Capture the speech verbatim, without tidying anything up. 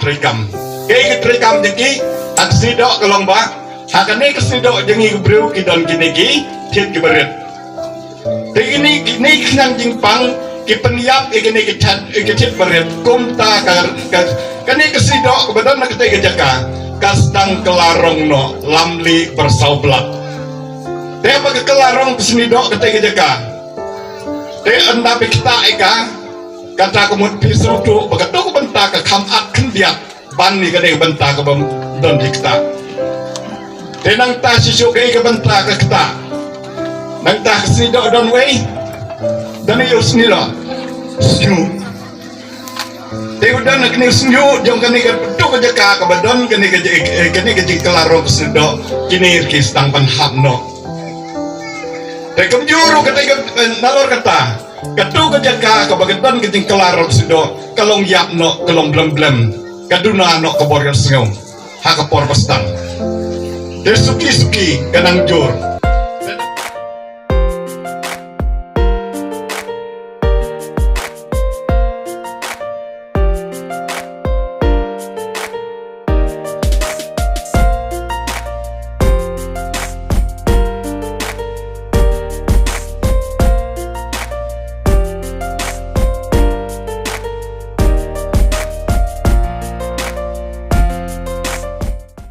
treikam. Kaei ka treikam jong ki? Ha ka snieh doh ka long ba ha kane ka snieh doh jong ngi ki briew ki don kine ki thied kiba rit. Te kine, kine ki khnang jingpang ki pynïap ïa kine ki thied, ïa ki thied barit. Kumta ka, ka, kane ka snieh doh kaba don ha katei ka jaka ka sdang kylla rong noh lamlieh byrsaw blak. Te ba ka kylla rong ka snieh doh katei ka jaka, te ynda phi ktah ïa ka, kata ka mut phi sngewthuh ba kato ka bynta ka kham at khyndiat ban ïa kane ka bynta kaba don jingktah. Te nangta shisha kaei ka bynta ka ktah? Nangta ka snieh doh don wei, don ïa u snieh doh, snieh. Te u don kane u snieh jong kane ka, kato ka jaka kaba don kane ka, kane ka jingkylla rong ka snieh doh, kine ki sdang ban hap noh. Te kumjuh ruh kata ka, eh, nalor kata, kato ka jaka kaba ka don ka jingkylla rong ka snieh doh ka long ïap noh, ka long blem blem, ka duna noh ka bor ka sngew ha ka por ba sdang. Te suki suki ka nang jur.